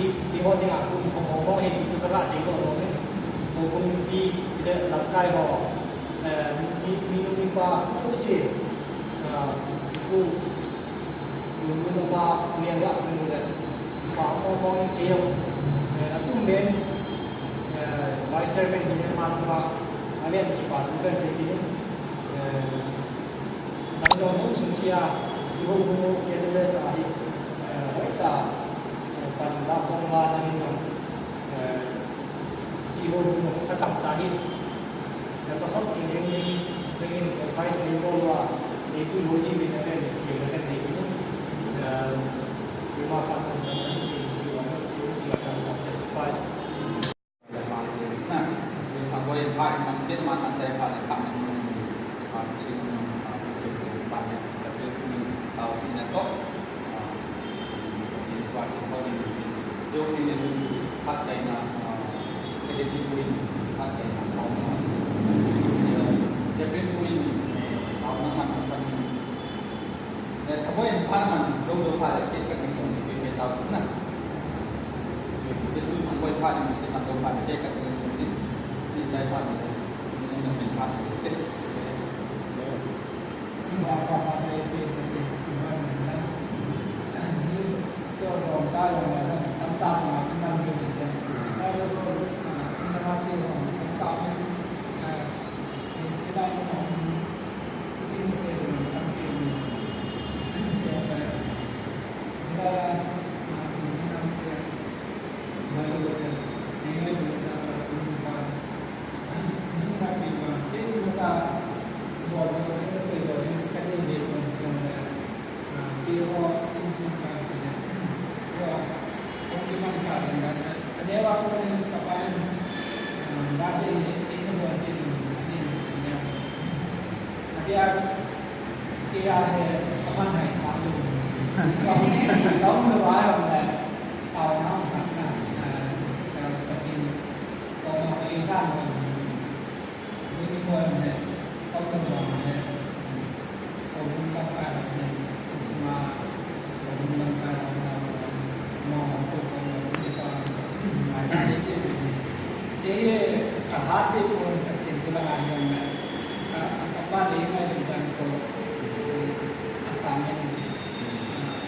hi, eiho dinga kum ho ho hi, chu ka la sei ho ho ni. Ho kum pi, ti le lamkai ho. Eh, mi, mi nu mi pa, tu si. Ah, ku, ku nu pa, ku yang ya, ku nu le. Pa ho ho ni ke yo. Eh, atum ben. Eh, vice chairman ni ma ma. Ale ki pa tu kan sei ki. Eh, Nang jong hung sung sia, i houbung u K T S a hi, eh, hoitah, eh, pan la khong la nang in jong, eh, chi houbung u ka sam ta hi. Na to sop ding ding ding, ding in advice nei bol uva, nei pui ho hi vin a ven, nei pui ho hi vin a ven, nei pui ho. Eh, i ma pan kan kan si, si wa, si wa, si wa, kan kan kan, pai. Thangvoi in phat in mang tin, man man chai phat in phat in, ah, sin, ah, sin phat in, Japan pu in tao tin na to. Ah, in phat in ho ding, jo tin in phat chai na, ah, secretary pu in phat chai na, tao na. Japan pu in, eh, tao na man na san. Eh, thangvoi in phat a man, do do phat le, cake cut ding tong, pe pe tao na. So, te tu thangvoi phat in, te man do phat le, cake cut ding tong din. Ni chai phat le, ni na pen phat le, te. Adia, kei a he, aman hai, pa lu. Ka, ka um lo a, um le, pa na, um na, ah, ka, ka tin, ko ma, ei sa mo. Ni ni mo he, ko ko mo he. Ko um ka ka he, sima, ko um ka ka he, mo, ko ko mo, ni ka, ma, sa ni si. Kei, ka hat te ko, ka chin ko la, ah, um le. Ka, ka pa le, ma, dan ko.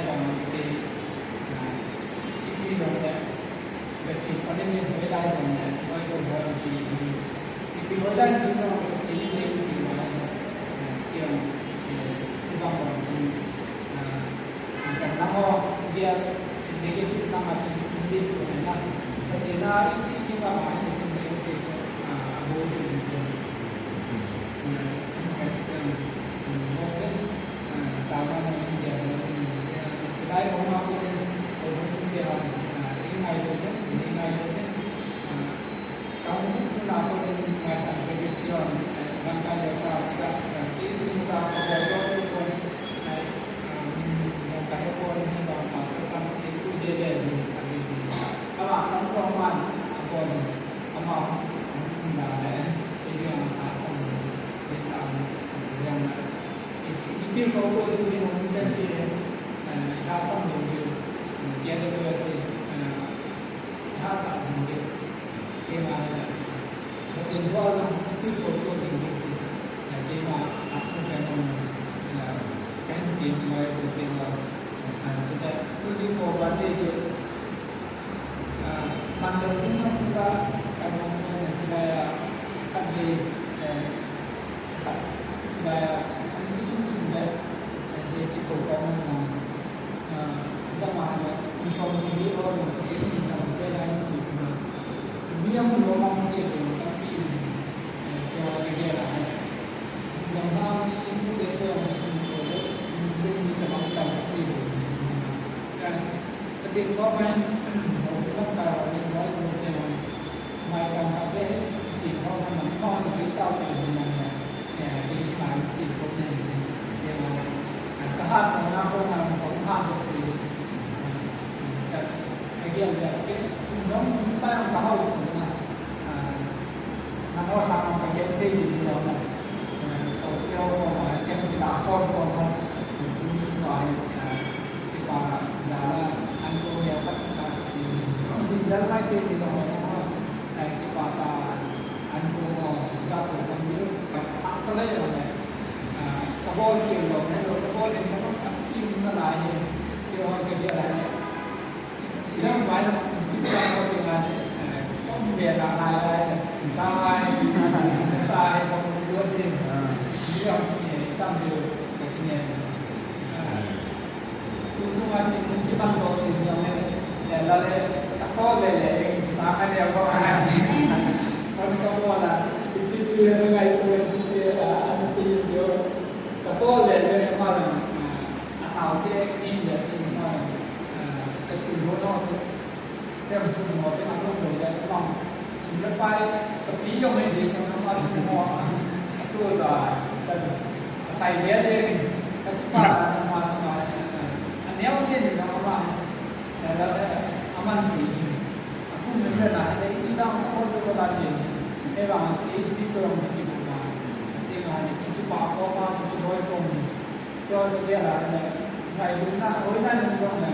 Ahivang kei, ah, ipi jong le, Pathen pa le ni hoilai jong le, hoi ko hoi ji. Ipi hoilai jong le, Pathen ni le ipi hoilai jong le, ah, kei jong, eh, ibang bang jong, ah, Kan nang ho, dia, negative nang a tin, din ko na. Pathen a, i, i, i, ma, ma, i, i, i, i, i, a, a, bo, din, din. Na, kan, kan, mo, kan, a, ta, ma, na, i, dia, na, i, dia, na, chulai, mo, ma, ko, din, ko, din, dia, na, i, ngai, ko, din, i, ngai, ko, din, a, Kamu kuna ko din mai chan se ki kion, eh, gangkai le cha cha cha ki ni cha ko ko ko ko, eh, um, gangkai ko ni ba ma ko kan ki ku de de ni ka ni ni. Ama kan ko man ko ni ama na le e ni ama ka sa ni ni ta ni yang na. Ki ki ko ko ni ni mo chan se, eh, ka sa ni ni. Ki de ko se, eh, Hasa jing de, keima le, Pathen thu a jong, thil bol bol jing de, keima, a, thu pen bol, a, pen pen bol, bol pen bol, a, chute, tu di ko ban de de, a, ban de de na tu ka, ka bol bol na chila ya, ka de, eh, chila, chila ya, am su sum sum de, eh, de ki ko ka mo na, Ah, dama le, mission ni ho lo, ni tam se lai ni na. Ni am lo ma ke lo, tapi, eh, jo ke ke la. Dama ni mu de to ni ko le, ni ni ta ma ta chi lo. Ka, ka te ko ma, ho ma ta ni mo mo te ma. Mai cham khat le, si ho na ma, ma, ma, i tao pen ni na, eh, i mai ti ko ne, eh, ma, eh, ka hat ko na ko na ko ha ko ti, eh, ka, ka gel le ke, sum dong, sum pa ka hau ko na, ah, na ko sa ka gel te ni lo na, eh, ko te ko na, ke ti la ko ko na, ti ni ko ai, eh, Kipa jal a, an ko neo khat khat si. Ding dal mai te ni lo, ai kipa ta, an ko mo, ka so kan ni, ka sa le lo ne. Ah, ka bol ki lo ne, lo ka bol ki lo, ka ti na lai ne. Ki lo ka dia lai ne. Ilang mai, ki ta ko ti na ne. Eh, ko be na lai lai ne. Sa lai, sa lai ko ni lo ni. Ni lo ni, tam ni, ka ti ne. Ah. Tung tung a tin, tung kiman to tin jong le, le la le, ka so le le, sa ka le ko na. Kon ko mo la, ti ti le ngai ko ti ti la, an si yo. Ka so le le ma la, a tao ke ti le ti ma la, ka chu lo no. Tem sum ho, tem a lom lom le, a lom. Sum le pai, ka pi jong hei jing, ka ma sum ho. A tu ta, ka, ka sai le le, ka tu pa, ka ma tu ma, a neo le le, ka ma, ka la le, a man ti. A kum le le na, le, i sang ka ko tu ka ba le. E ba, e ti to, ti ko ma. Te ma, ti tu pa ko ma, ti ko ko. Tua chu vel a le, ngailutna, hoilan in jong le,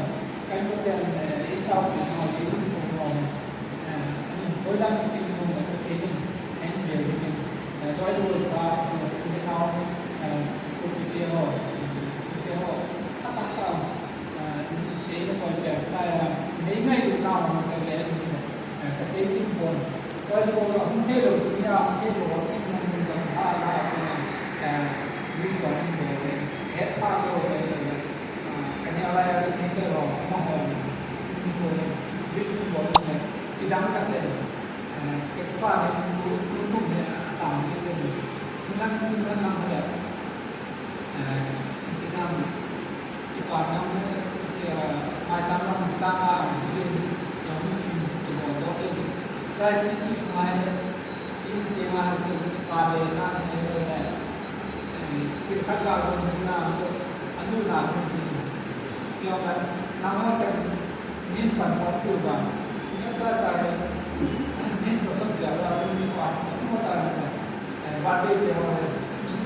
kan ko ten, eh, i tao pi ho, i lung ko ho, eh, hoilan in pi ho le, Pathen in, en vel in, eh, loi loi pa, eh, i nao, eh, school pi te ho, pi te ho, a ta ta, eh, ei na koi pi a sa ya, nei ngailutna ho, ka vel in, eh, ka sei chim pon. Oi, ko la hung thei lou, tuni a hung thei lou, hung thei lou, hung thei lou, ha, ha, ha, eh, mi so hung thei lou, eh, het pa lou, eh, eh, eh, ka neo lai a chu ni che lou, ma ho, ni ko, ni, bi su lou, eh, i dang ka se, eh, ke pa ni, ku, ku, ku, ni a sa ni se ni. Ku nang, ku nang, nang, eh, Eh, kitam, kipa nam, eh, mai cham nam sa a, din, yong, din, kibol bol, eh, din. Lai si tu sung ai, din, din, ma, din, pa, be, na, din, eh, eh, din, khat ga, din, na, din, anu, na, din, din. Yong, na, na, ma, cham, din, pan, pa, tu, ba. Din, cha, cha, din, to, sot, ja, ba, din, pa, tu, ma, ta, din, eh, ba, be, de, ho, eh, din,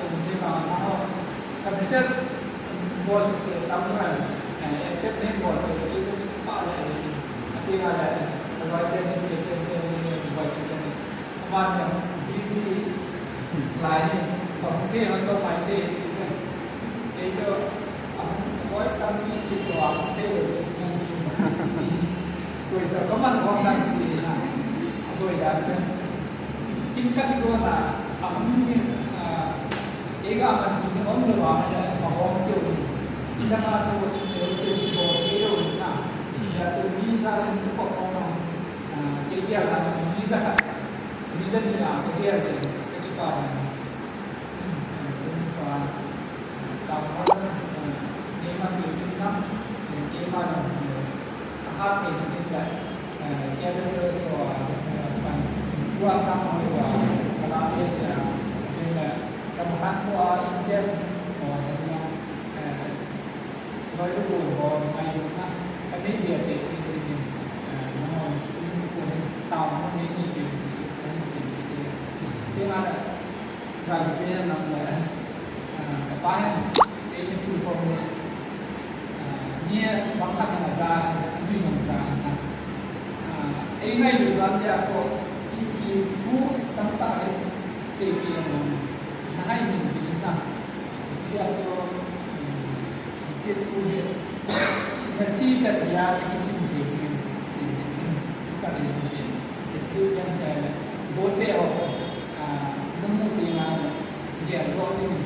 ni ni ma ma ho. Ka message bol sese tam ran, eh, accept nei bol te, i pa le, ati nga le, aloi te ni te te te ni ni bol te ni. Ama ni busy lai ni, ko te hon to mai te, te. Ei chu, a, koi tam ni ki to a te lo ni ni. Koi to ko man ko kan ni na. Koi da chen. Kin ka ni ko na, a, ni, a, ei ga man ni on lo a, a, a, hong kyo ni. Isa ma to, ni se ko ni lo na. Ya to ni sa ni ko ko na. A, ke ya la ni sa ka. Ni sa ni a, ke ya ni, ke pa. Gal se nam le, ah, ka pa hin, ei ni tu ko ni, ah, ni bang khat na za, ni bang za na. Ah, ei ngai lu dan se ko, i, i tu tam ta le, se pi ang na hai ni ni na. Se ya to, mm, Hiche thu hi, na thi chan dia, na kichin thei hi, chu ka rei hi, hiche thu hian, eh, bol pe ho, ah, na mu ding a, gel lo ding.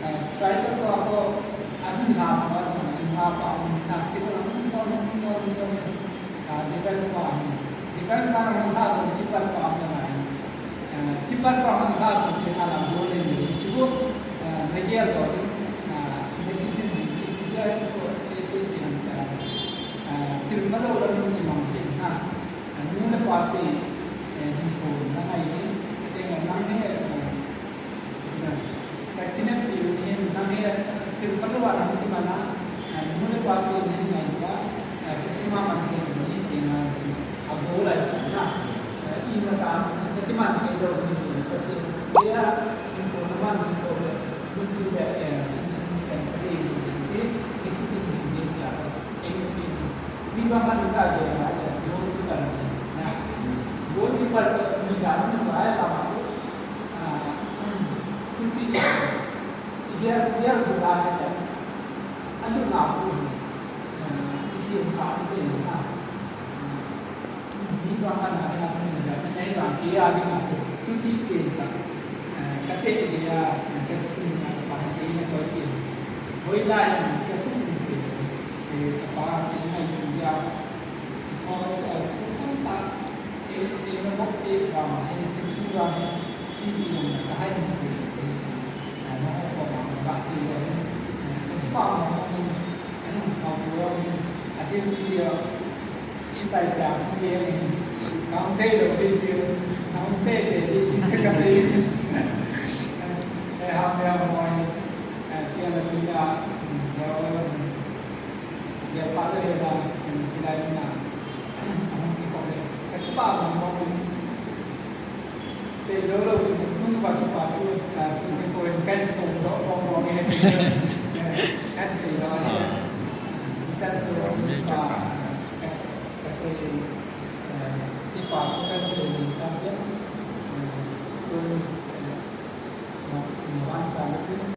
Eh, try to ko, ko, a hin ha so, a hin ha pa, um, na, ti ko, um, so, um, so, um, so, ah, defense pa, um, defense pa, um, ha so, keeper pa, um, na, eh, keeper pa, um, ha so, ti ha la, bol le, ni, chu, eh, na gel lo ding. Ah, na kichin ding, kichin ding ko, eh, se ding, ah, ah, thil malo lam kimang ding, ha. Ah, nu le pa se, eh, hinkho na ngai ding, kati ngai nang he, eh, na, na kineppi u hi, nang he, thil malo a nang kimang a, ah, nu le pa se nin ngai ding a, ah, kusuma man ding ni, ti na, a bol lai na. Eh, i ma ta, na kiman ding lo ni, Pathen, ya, hinkho na man ding ko, Lut lut le, eh, insung ken ka dei lut le, ti, ti kichin ding ding ya, eh, eh, mi bang khat ka dei na, eh, lut lut kan ding na. Lut lut kan ding, mi jan mi jan ai la ma chu, ah, tu chi, i dia, i dia lut lut le, a lut na pu, ah, i si ka dei na. Mi bang khat na, na, na, na, na, na, na, na, na, tu chi pen ta. Eh, ka te ni ya, ka chi ni na, pa te na ko pen. Hoi lai, ka su ni pen. Eh, ka pa te na i ya. So, eh, tu ta, eh, eh, na ko pe ba, eh, tu tu ba, eh, ti ti na, ka hai ni pen. Eh, na ko ba, ba si lo. Eh, ka pa ma, eh, ka bu, eh, a ti ti ya. Kichai chai a hung ding, nahung thei lou ding, nahung thei thei ding, ti ka sei. Eh, hao ding a moi, eh, tia la tia, eh, leo, eh, leo pa leo la, eh, chilai na, ahung kikhom le, ka kipa mo mo. Sei jou lou, tu pa, tu pa, tu, ah, tu ni ko kan ko lo, ko ko nge. Kan sei lou. Chan tu pa, ka sei, eh, ti pa tu kan sei ni kan ya. Tu, eh, mo, mo wan cha ni.